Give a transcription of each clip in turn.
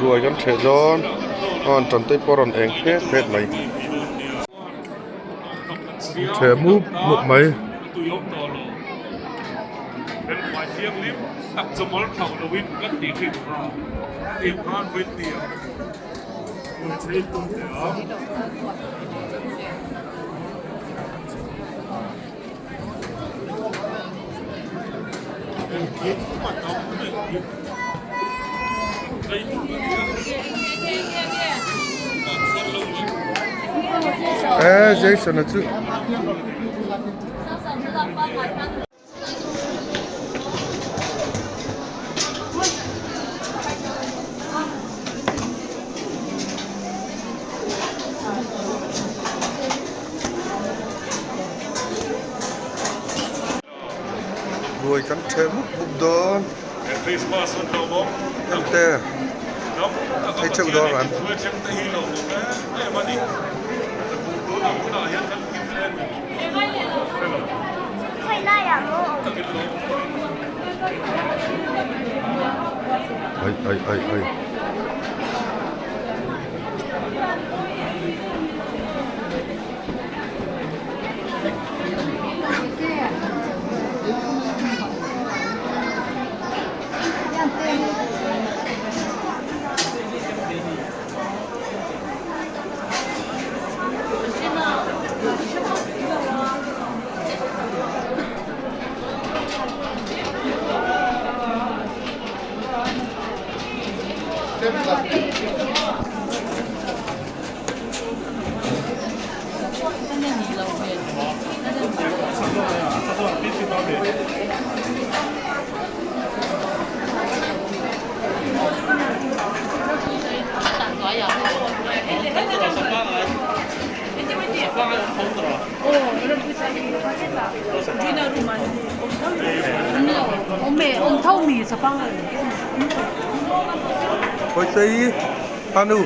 Ruai kan ṭheh dawn a anṭam te pawh a rawn eng phet phet mai. Ṭheh mup mup mai. Eh Jason a chu. Ruai kan ṭheh mup mup dawn. Ente thei theuh dawn an. Ai ai ai ai. Kawitei Anu.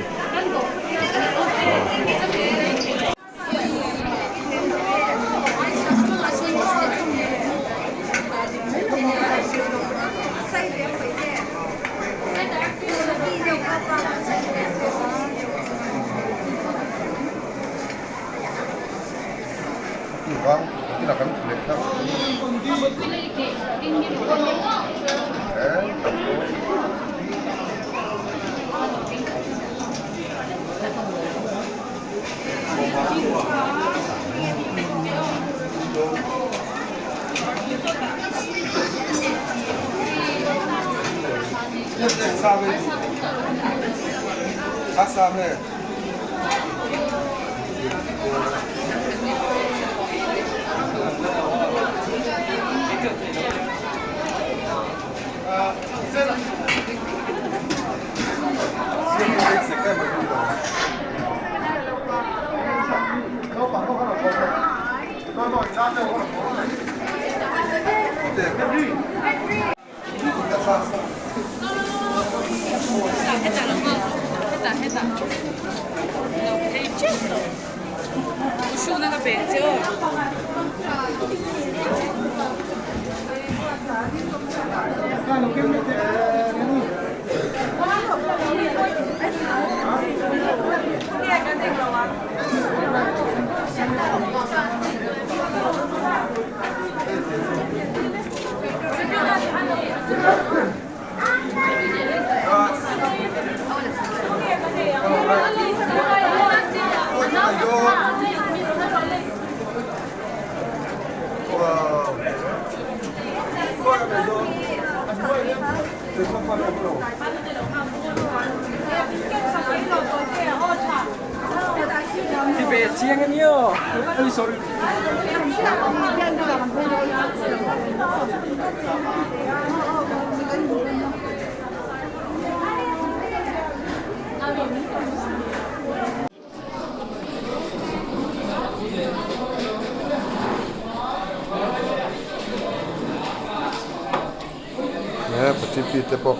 He te pawh.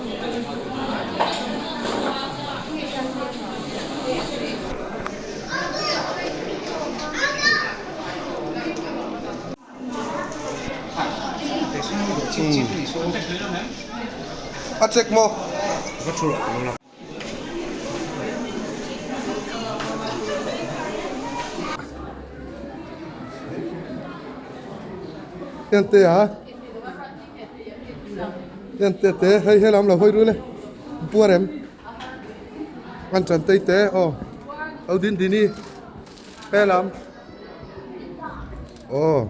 A check maw? Ente a ente te hei helam lo hawi rul e puar em an chan tei te aw lo din dini helam aw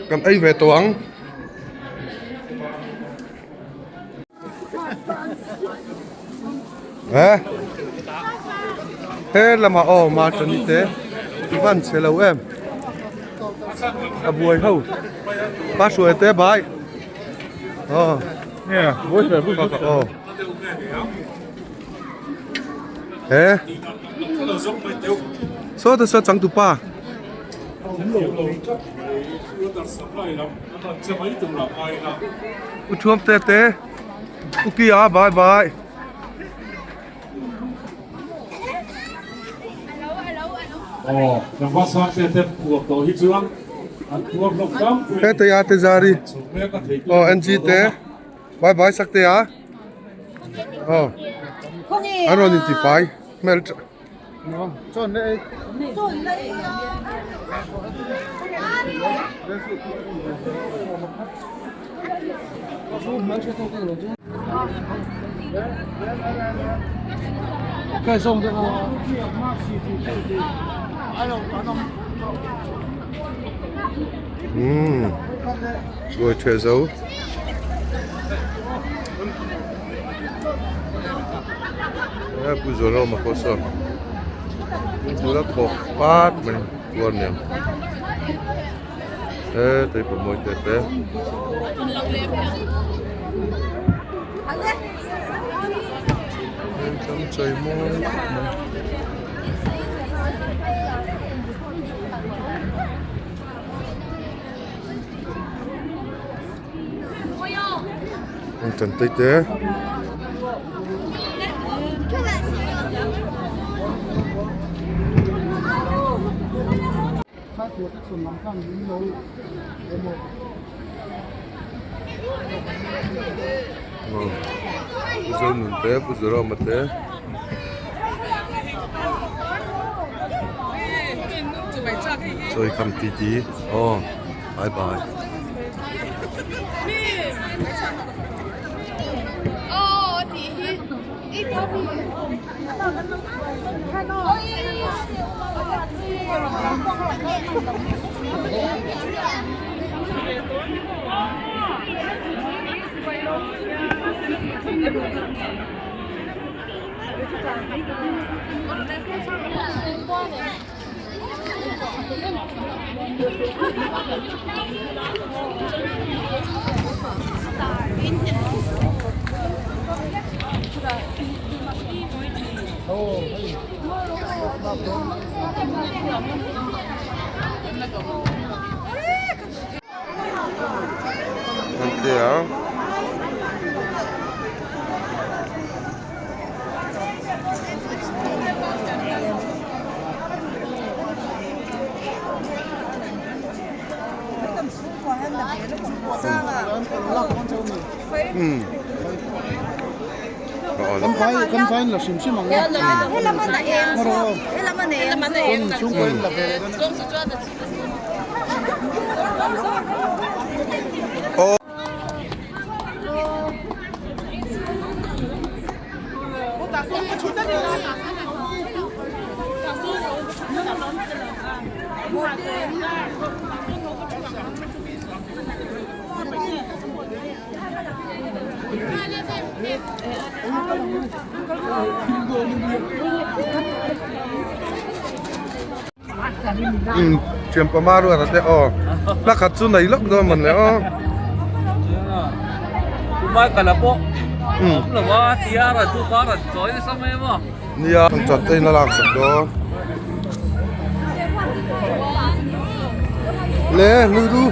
kan ei ve tawh ang. Eh he lamah aw mahni te van chhe lo em a buai ho pa hruai te bai aw aw he saw te saw changtupa. U thuam te te u kia bye bye. Hete a te zari aw NG te bye bye sak te a aw an rawn intifai hmel tha. Umm ruai ṭheh zo. He pu Zorama pawh sawn bula kawk pat mai tuar nen he tei pawh mawi teh te. Kan chei mawi khawp mai. Ang chan tei te. Pu Zonun te Pu Zorama te. Chawi kham titi aw bye bye. An tia. Umm thian pama ruat a te aw hla khat chu nei lawk dawn mawn le aw. Nia chat te in a lak sak dawn le lui du.